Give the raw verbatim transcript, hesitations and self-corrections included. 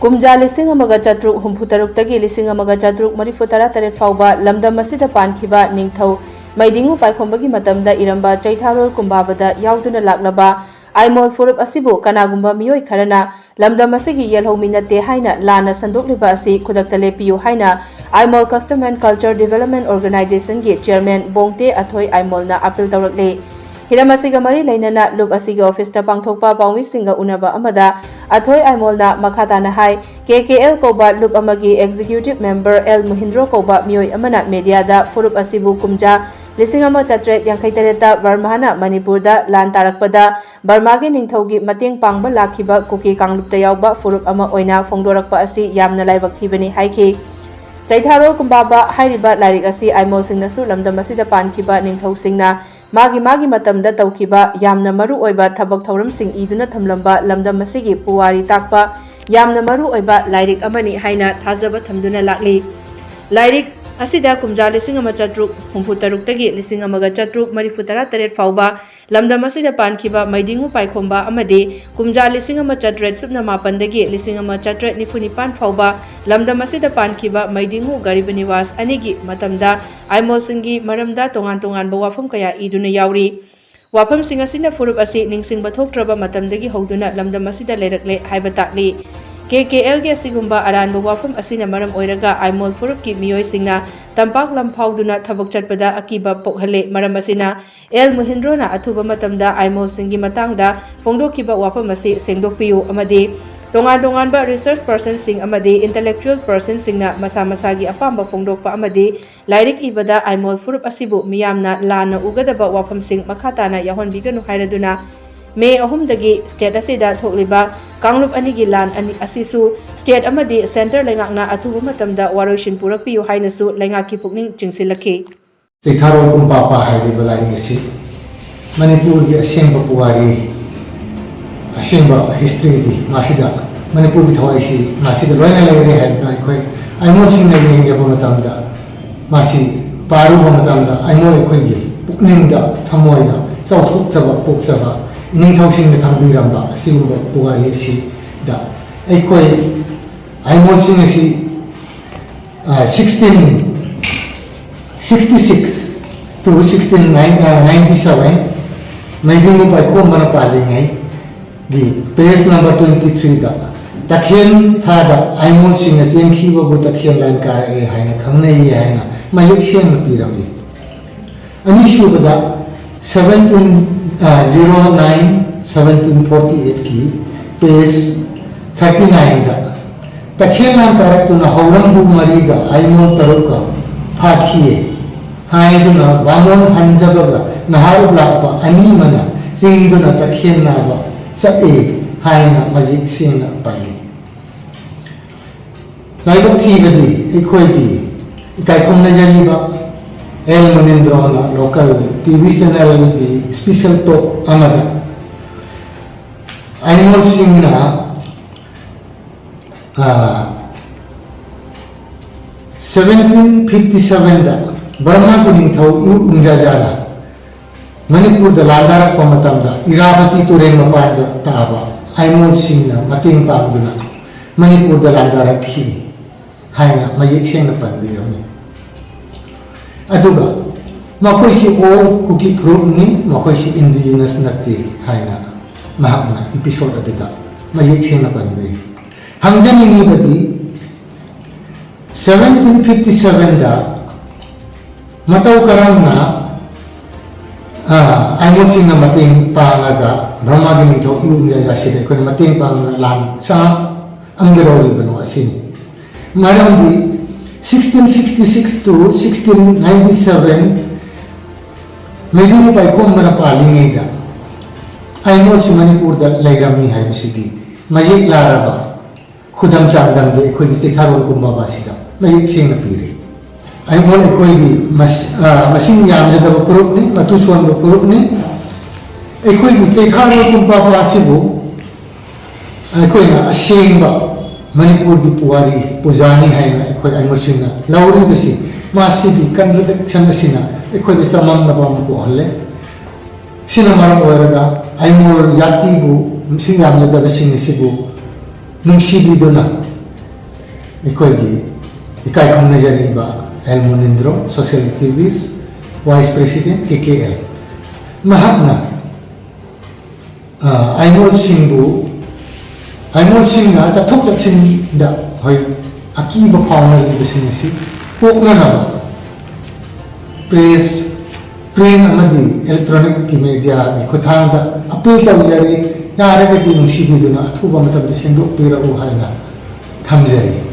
ꯀꯨꯝꯖꯥ ꯂꯤꯁꯤꯡ ꯑꯃꯒ ꯆꯥꯇ꯭ꯔꯨꯛ ꯍꯨꯝꯐꯨ ꯇꯔꯨꯛꯇꯒꯤ ꯂꯤꯁꯤꯡ ꯑꯃꯒ ꯆꯥꯇ꯭ꯔꯨꯛ ꯃꯔꯤꯐꯨ ꯇꯔꯥ ꯇꯔꯦꯠ ꯐꯥꯎꯕ ꯂꯝꯗꯝ ꯑꯁꯤꯗ ꯄꯥꯟꯈꯤꯕ ꯅꯤꯡꯊꯧ ꯃꯩꯗꯤꯡꯉꯨ ꯄꯥꯏꯈꯣꯝꯕꯒꯤ ꯃꯇꯝꯗ ꯏꯔꯝꯕ ꯆꯩꯊꯥꯔꯣꯜ ꯀꯨꯝꯕꯥꯕꯗ ꯌꯥꯎꯗꯨꯅ ꯂꯥꯛꯂꯕ ꯑꯥꯏꯃꯣꯜ ꯐꯨꯔꯨꯞ ꯑꯁꯤꯕꯨ ꯀꯅꯥꯒꯨꯝꯕ ꯃꯤꯑꯣꯏ ꯈꯔꯅ ꯂꯝꯗꯝ ꯑꯁꯤꯒꯤ ꯌꯦꯜꯍꯧꯃꯤ ꯅꯠꯇꯦ ꯍꯥꯏꯅ ꯂꯥꯟꯅ ꯁꯟꯗꯣꯛꯂꯤꯕ ꯑꯁꯤ ꯈꯨꯗꯛꯇ ꯂꯦꯞꯄꯤꯌꯨ ꯍꯥꯏꯅ Aimol Custom and Culture Development Organizationꯒꯤ chairman ꯕꯣꯡꯇꯦ ꯑꯊꯣꯏ ꯑꯥꯏꯃꯣꯜꯅ appeal ꯇꯧꯔꯛꯂꯤ꯫ ꯍꯤꯔꯝ ꯑꯁꯤꯒ ꯃꯔꯤ ꯂꯩꯅꯅ ꯂꯨꯞ ꯑꯁꯤꯒꯤ officeꯇ ꯄꯥꯡꯊꯣꯛꯄ ꯄꯥꯎꯃꯤꯁꯤꯡꯒ ꯎꯅꯕ ꯑꯃꯗ ꯑꯊꯣꯏ ꯑꯥꯏꯃꯣꯜꯅ ꯃꯈꯥ ꯇꯥꯅ ꯍꯥꯏ, ꯀꯦ ꯀꯦ ꯑꯦꯜ ꯀꯧꯕ ꯂꯨꯞ ꯑꯃꯒꯤ executive member ꯑꯦꯜ ꯃꯨꯍꯤꯟꯗ꯭ꯔꯣ ꯀꯧꯕ ꯃꯤꯑꯣꯏ ꯑꯃꯅ mediaꯗ ꯐꯨꯔꯨꯞ ꯑꯁꯤꯕꯨ ꯀꯨꯝꯖꯥ ꯂꯤꯁꯤꯡ ꯑꯃ ꯆꯥꯇ꯭ꯔꯦꯠ ꯌꯥꯡꯈꯩ ꯇꯔꯦꯠꯇ ꯕꯔꯃꯥꯅ ꯃꯅꯤꯄꯨꯔꯗ ꯂꯥꯟ ꯇꯥꯔꯛꯄꯗ ꯕꯔꯃꯥꯒꯤ ꯅꯤꯡꯊꯧꯒꯤ ꯃꯇꯦꯡ ꯄꯥꯡꯕ ꯂꯥꯛꯈꯤꯕ ꯀꯨꯀꯤ ꯀꯥꯡꯂꯨꯞꯇ ꯌꯥꯎꯕ ꯐꯨꯔꯨꯞ ꯑꯃ ꯑꯣꯏꯅ ꯐꯣꯡꯗꯣꯔꯛꯄ ꯑꯁꯤ ꯌꯥꯝꯅ ꯂꯥꯏꯕꯛ ꯊꯤꯕꯅꯤ ꯍꯥꯏꯈꯤ꯫ ꯆꯩꯊꯥꯔꯣꯜ ꯀꯨꯝꯕꯥꯕ ꯍꯥꯏꯔꯤꯕ ꯂꯥꯏꯔꯤꯛ ꯑꯁꯤ ꯑꯥꯏꯃꯣꯜꯁꯤꯡꯅꯁꯨ ꯂꯝꯗꯝ ꯑꯁꯤꯗ ꯄꯥꯟꯈꯤꯕ ꯅꯤꯡꯊꯧꯁꯤꯡꯅ ꯃꯥꯒꯤ ꯃꯥꯒꯤ ꯃꯇꯝꯗ ꯇꯧꯈꯤꯕ ꯌꯥꯝꯅ ꯃꯔꯨ ꯑꯣꯏꯕ ꯊꯕꯛ ꯊꯧꯔꯝꯁꯤꯡ ꯏꯗꯨꯅ ꯊꯝꯂꯝꯕ ꯂꯝꯗꯝ ꯑꯁꯤꯒꯤ ꯄꯨꯋꯥꯔꯤ ꯇꯥꯛꯄ ꯌꯥꯝꯅ ꯃꯔꯨ ꯑꯣꯏꯕ ꯂꯥꯏꯔꯤꯛ ꯑꯃꯅꯤ ꯍꯥꯏꯅ ꯊꯥꯖꯕ ꯊꯝꯗꯨꯅ ꯂꯥꯛꯂꯤ꯫ ꯂꯥꯏꯔꯤꯛ ꯑꯁꯤꯗ ꯀꯨꯝꯖꯥ ꯂꯤꯁꯤꯡ ꯑꯃ ꯆꯥꯇ꯭ꯔꯨꯛ ꯍꯨꯝꯐꯨ ꯇꯔꯨꯛꯇꯒꯤ ꯂꯤꯁꯤꯡ ꯑꯃꯒ ꯆꯥꯇ꯭ꯔꯨꯛ ꯃꯔꯤꯐꯨ ꯇꯔꯥ ꯇꯔꯦꯠ ꯐꯥꯎꯕ ꯂꯝꯗꯝ ꯑꯁꯤꯗ ꯄꯥꯟꯈꯤꯕ ꯃꯩꯗꯤꯡꯉꯨ ꯄꯥꯏꯈꯣꯝꯕ ꯑꯃꯗꯤ ꯀꯨꯝꯖꯥ ꯂꯤꯁꯤꯡ ꯑꯃ ꯆꯥꯇ꯭ꯔꯦꯠ ꯁꯨꯞꯅ ꯃꯥꯄꯟꯗꯒꯤ ꯂꯤꯁꯤꯡ ꯑꯃ ꯆꯥꯇ꯭ꯔꯦꯠ ꯅꯤꯐꯨ ꯅꯤꯄꯥꯟ ꯐꯥꯎꯕ ꯂꯝꯗꯝ ꯑꯁꯤꯗ ꯄꯥꯟꯈꯤꯕ ꯃꯩꯗꯤꯡꯉꯨ ꯒꯔꯤꯕ ꯅꯤꯋꯥꯁ ꯑꯅꯤꯒꯤ ꯃꯇꯝꯗ ꯑꯥꯏꯃꯣꯜꯁꯤꯡꯒꯤ ꯃꯔꯝꯗ ꯇꯣꯉꯥꯟ ꯇꯣꯉꯥꯟꯕ ꯋꯥꯐꯝ ꯀꯌꯥ ꯏꯗꯨꯅ ꯌꯥꯎꯔꯤ꯫ ꯋꯥꯐꯝꯁꯤꯡ ꯑꯁꯤꯅ ꯐꯨꯔꯨꯞ ꯑꯁꯤ ꯅꯤꯡꯁꯤꯡꯕ ꯊꯣꯛꯇ꯭ꯔꯕ ꯃꯇꯝꯗꯒꯤ ꯍꯧꯗꯨꯅ ꯂꯝꯗꯝ ꯑꯁꯤꯗ ꯂꯩꯔꯛꯂꯦ ꯍꯥꯏꯕ ꯇꯥꯛꯂꯤ꯫ ꯀꯦ ꯀꯦ ꯑꯦꯜꯒꯤ ꯑꯁꯤꯒꯨꯝꯕ ꯑꯔꯥꯟꯕ ꯋꯥꯐꯝ ꯑꯁꯤꯅ ꯃꯔꯝ ꯑꯣꯏꯔꯒ ꯑꯥꯏꯃꯣꯜ ꯐꯨꯔꯨꯞꯀꯤ ꯃꯤꯑꯣꯏꯁꯤꯡꯅ ꯇꯝꯄꯥꯛ ꯂꯝ ꯐꯥꯎꯗꯨꯅ ꯊꯕꯛ ꯆꯠꯄꯗ ꯑꯀꯤꯕ ꯄꯣꯛꯍꯜꯂꯦ꯫ ꯃꯔꯝ ꯑꯁꯤꯅ ꯑꯦꯜ ꯃꯨꯍꯤꯟꯗ꯭ꯔꯣꯅ ꯑꯊꯨꯕ ꯃꯇꯝꯗ ꯑꯥꯏꯃꯣꯜꯁꯤꯡꯒꯤ ꯃꯇꯥꯡꯗ ꯐꯣꯡꯗꯣꯛꯈꯤꯕ ꯋꯥꯐꯝ ꯑꯁꯤ ꯁꯦꯡꯗꯣꯛꯄꯤꯌꯨ ꯑꯃꯗꯤ ꯇꯣꯉꯥꯟ ꯇꯣꯉꯥꯟꯕ research personꯁꯤꯡ ꯑꯃꯗꯤ intellectual personꯁꯤꯡꯅ ꯃꯁꯥ ꯃꯁꯥꯒꯤ ꯑꯄꯥꯝꯕ ꯐꯣꯡꯗꯣꯛꯄ ꯑꯃꯗꯤ ꯂꯥꯏꯔꯤꯛ ꯏꯕꯗ ꯑꯥꯏꯃꯣꯜ ꯐꯨꯔꯨꯞ ꯑꯁꯤꯕꯨ ꯃꯤꯌꯥꯝꯅ ꯂꯥꯟꯅ ꯎꯒꯗꯕ ꯋꯥꯐꯝꯁꯤꯡ ꯃꯈꯥ ꯇꯥꯅ ꯌꯥꯎꯍꯟꯕꯤꯒꯅꯨ ꯍꯥꯏꯔꯗꯨꯅ ꯃꯦ ꯑꯍꯨꯝꯗꯒꯤ state ꯑꯁꯤꯗ ꯊꯣꯛꯂꯤꯕ ꯀꯥꯡꯂꯨꯞ ꯑꯅꯤꯒꯤ ꯂꯥꯟ ꯑꯅꯤ ꯑꯁꯤꯁꯨ state ꯑꯃꯗꯤ centre ꯂꯩꯉꯥꯛꯅ ꯑꯊꯨꯕ ꯃꯇꯝꯗ ꯋꯥꯔꯣꯏꯁꯤꯟ ꯄꯨꯔꯛꯄꯤꯌꯨ ꯍꯥꯏꯅꯁꯨ ꯂꯩꯉꯥꯛꯀꯤ ꯄꯨꯛꯅꯤꯡ ꯆꯤꯡꯁꯤꯜꯂꯛꯈꯤ꯫ ꯆꯩꯊꯥꯔꯣꯜ ꯀꯨꯝꯄꯥꯄꯥ ꯍꯥꯏꯔꯤꯕ ꯂꯥꯏꯔꯤꯛ ꯑꯁꯤ ꯃꯅꯤꯄꯨꯔꯒꯤ ꯑꯁꯦꯡꯕ ꯄꯨꯋꯥꯔꯤ, ꯑꯁꯦꯡꯕ historyꯗꯤ ꯃꯁꯤꯗ ꯃꯅꯤꯄꯨꯔꯒꯤ ꯊꯋꯥꯏꯁꯤ ꯃꯁꯤꯗ ꯂꯣꯏꯅ ꯂꯩꯔꯦ ꯍꯥꯏꯗꯅ ꯑꯩꯈꯣꯏ ꯑꯥꯏꯃꯣꯜꯁꯤꯡꯅ ꯌꯦꯡꯖꯕ ꯃꯇꯝꯗ, ꯃꯁꯤ ꯄꯥꯔꯨꯕ ꯃꯇꯝꯗ ꯑꯩꯉꯣꯟꯗ, ꯑꯩꯈꯣꯏꯒꯤ ꯄꯨꯛꯅꯤꯡꯗ, ꯊꯃꯣꯏꯗ ꯆꯥꯎꯊꯣꯛꯆꯕ ꯄꯣꯛꯆꯕ, ꯏꯅꯤꯡꯊꯧꯁꯤꯡꯅ ꯊꯝꯕꯤꯔꯝꯕ ꯑꯁꯤꯒꯨꯝꯕ ꯄꯨꯋꯥꯔꯤ ꯑꯁꯤꯗ ꯑꯩꯈꯣꯏ ꯑꯥꯏꯃꯣꯜꯁꯤꯡ ꯑꯁꯤ, ꯑ, sixteen sixty six to sixteen ninety seven, ꯃꯩꯗꯤꯡꯒꯨ ꯄꯥꯏꯈꯣꯝꯕꯅ ꯄꯥꯜꯂꯤꯉꯩꯒꯤ page number twenty three ꯗ, "ꯇꯈꯦꯟ ꯊꯥꯗ ꯑꯥꯏꯃꯣꯜꯁꯤꯡꯅ ꯆꯦꯟꯈꯤꯕꯕꯨ ꯇꯈꯦꯜ ꯂꯥꯟ ꯀꯥꯔꯛꯑꯦ ꯍꯥꯏꯅ ꯈꯪꯅꯩꯌꯦ" ꯍꯥꯏꯅ ꯃꯌꯦꯛ ꯁꯦꯡꯅ ꯄꯤꯔꯝꯃꯤ꯫ ꯑꯅꯤꯁꯨꯕꯗ, seventeen, ꯑ, zero nine seventeen forty eight ꯀꯤ page thirty nine ꯗ, "ꯇꯈꯦꯜ ꯂꯥꯟ ꯀꯥꯔꯛꯇꯨꯅ ꯍꯧꯔꯝꯕꯨ ꯃꯔꯤꯒ ꯑꯥꯏꯃꯣꯜ ꯇꯔꯨꯛꯀ ꯐꯥꯈꯤꯌꯦ" ꯍꯥꯏꯗꯨꯅ ꯕꯥꯃꯣꯟ ꯍꯟꯖꯕꯒ ꯅꯍꯥꯔꯣꯜ ꯂꯥꯛꯄ ꯑꯅꯤ ꯑꯃꯅ ꯆꯤꯡꯗꯨꯅ ꯇꯈꯦꯜ ꯅꯥꯕ ꯆꯠꯂꯤ ꯍꯥꯏꯅ ꯃꯌꯦꯛ ꯁꯦꯡꯅ ꯄꯜꯂꯤ꯫ ꯂꯥꯏꯕꯛ ꯊꯤꯕꯗꯤ, ꯑꯩꯈꯣꯏꯒꯤ ꯏꯀꯥꯏ ꯈꯨꯝꯅꯖꯔꯤꯕ L ꯃꯅꯤꯟꯗ꯭ꯔꯣꯅ local T V channel ꯒꯤ special talk ꯑꯃꯗ ꯑꯥꯏꯃꯣꯜꯁꯤꯡꯅ, ꯑ, seventeen fifty seven ꯗ ꯕꯔꯃꯥꯒꯤ ꯅꯤꯡꯊꯧ ꯏꯎ ꯎꯝꯖꯥꯖꯥꯅ ꯃꯅꯤꯄꯨꯔꯗ ꯂꯥꯟꯗꯥꯔꯛꯄ ꯃꯇꯝꯗ ꯏꯔꯥꯕꯇꯤ ꯇꯨꯔꯦꯜ ꯃꯄꯥꯟꯗ ꯇꯥꯕ ꯑꯥꯏꯃꯣꯜꯁꯤꯡꯅ ꯃꯇꯦꯡ ꯄꯥꯡꯗꯨꯅ ꯃꯅꯤꯄꯨꯔꯗ ꯂꯥꯟꯗꯥꯔꯛꯈꯤ ꯍꯥꯏꯅ ꯃꯌꯦꯛ ꯁꯦꯡꯅ ꯄꯟꯕꯤꯔꯝꯃꯤ꯫ ꯑꯗꯨꯒ ꯃꯈꯣꯏꯁꯤ all ꯀꯨꯀꯤ ꯐꯨꯔꯨꯞꯅꯤ, ꯃꯈꯣꯏꯁꯤ indigenous ꯅꯠꯇꯦ ꯍꯥꯏꯅ ꯃꯍꯥꯛꯅ episode ꯑꯗꯨꯗ ꯃꯌꯦꯛ ꯁꯦꯡꯅ ꯄꯟꯕꯤꯔꯤ꯫ ꯍꯪꯖꯅꯤꯡꯉꯤꯕꯗꯤ, seventeen fifty seven ꯗ ꯃꯇꯧ ꯀꯔꯝꯅ, ꯑ, ꯑꯥꯏꯃꯣꯜꯁꯤꯡꯅ ꯃꯇꯦꯡ ꯄꯥꯡꯂꯒ ꯕ꯭ꯔꯍꯃꯒꯤ ꯅꯤꯡꯊꯧ ꯏꯎ ꯎꯝꯖꯥꯖꯥꯁꯤꯗ ꯑꯩꯈꯣꯏꯅ ꯃꯇꯦꯡ ꯄꯥꯡꯂꯒ ꯂꯥꯟ ꯆꯪꯉꯛꯑꯝꯒꯗꯧꯔꯤꯕꯅꯣ ꯑꯁꯤꯅꯤ꯫ ꯃꯔꯝꯗꯤ sixteen sixty six to sixteen ninety seven ꯃꯩꯗꯤꯡ ꯄꯥꯏꯈꯣꯝꯕꯅ ꯄꯥꯜꯂꯤꯉꯩꯗ ꯑꯥꯏꯃꯣꯜꯁꯤ ꯃꯅꯤꯄꯨꯔꯗ ꯂꯩꯔꯝꯃꯤ ꯍꯥꯏꯕꯁꯤꯗꯤ ꯃꯌꯦꯛ ꯂꯥꯔꯕ ꯈꯨꯗꯝ ꯆꯥꯡꯗꯝꯗꯤ ꯑꯩꯈꯣꯏꯒꯤ ꯆꯩꯊꯥꯔꯣꯜ ꯀꯨꯝꯕꯥꯕꯥꯁꯤꯗ ꯃꯌꯦꯛ ꯁꯦꯡꯅ ꯄꯤꯔꯤ꯫ ꯑꯥꯏꯃꯣꯜ ꯑꯩꯈꯣꯏꯒꯤ ꯃꯁ-, ꯑ, ꯃꯁꯤꯡ ꯌꯥꯝꯖꯗꯕ ꯐꯨꯔꯨꯞꯅꯤ, ꯃꯇꯨ ꯁꯣꯟꯕ ꯐꯨꯔꯨꯞꯅꯤ꯫ ꯑꯩꯈꯣꯏꯒꯤ ꯆꯩꯊꯥꯔꯣꯜ ꯀꯨꯝꯕꯥꯕꯥ ꯑꯁꯤꯕꯨ ꯑꯩꯈꯣꯏꯅ ꯑꯁꯦꯡꯕ ꯃꯅꯤꯄꯨꯔꯒꯤ ꯄꯨꯋꯥꯔꯤ ꯄꯨꯖꯥꯅꯤ ꯍꯥꯏꯅ ꯑꯩꯈꯣꯏ ꯑꯥꯏꯃꯣꯜꯁꯤꯡꯅ ꯂꯧꯔꯤꯕꯁꯤ, ꯃꯁꯤꯒꯤ ꯀꯟꯇ꯭ꯔꯗꯤꯛꯁꯟ ꯑꯁꯤꯅ ꯑꯩꯈꯣꯏꯗ ꯆꯃꯝꯅꯕ ꯑꯃ ꯄꯣꯛꯍꯜꯂꯦ꯫ ꯁꯤꯅ ꯃꯔꯝ ꯑꯣꯏꯔꯒ ꯑꯥꯏꯃꯣꯜ ꯖꯥꯇꯤꯕꯨ, ꯃꯁꯤꯡ ꯌꯥꯝꯖꯗꯕꯁꯤꯡ ꯑꯁꯤꯕꯨ ꯅꯨꯡꯁꯤꯕꯤꯗꯨꯅ ꯑꯩꯈꯣꯏꯒꯤ ꯏꯀꯥꯏ ꯈꯨꯝꯅꯖꯔꯤꯕ L ꯃꯨꯅꯤꯟꯗ꯭ꯔꯣ, social activist, vice president, K K L, ꯃꯍꯥꯛꯅ ꯑꯥꯏꯃꯣꯜꯁꯤꯡꯕꯨ, ꯑꯥꯏꯃꯣꯜꯁꯤꯡꯅ ꯆꯠꯊꯣꯛ ꯆꯠꯁꯤꯟꯗ ꯍꯣꯏ ꯑꯀꯤꯕ ꯐꯥꯎꯅꯔꯤꯕꯁꯤꯡ ꯑꯁꯤ ꯀꯣꯛꯅꯅꯕ press, print ꯑꯃꯗꯤ electronic ꯀꯤ media ꯒꯤ ꯈꯨꯠꯊꯥꯡꯗ appeal ꯇꯧꯖꯔꯤ꯫ ꯌꯥꯔꯒꯗꯤ ꯅꯨꯡꯁꯤꯕꯤꯗꯨꯅ ꯑꯊꯨꯕ ꯃꯇꯝꯗ ꯁꯦꯡꯗꯣꯛꯄꯤꯔꯛꯎ ꯍꯥꯏꯅ ꯊꯝꯖꯔꯤ꯫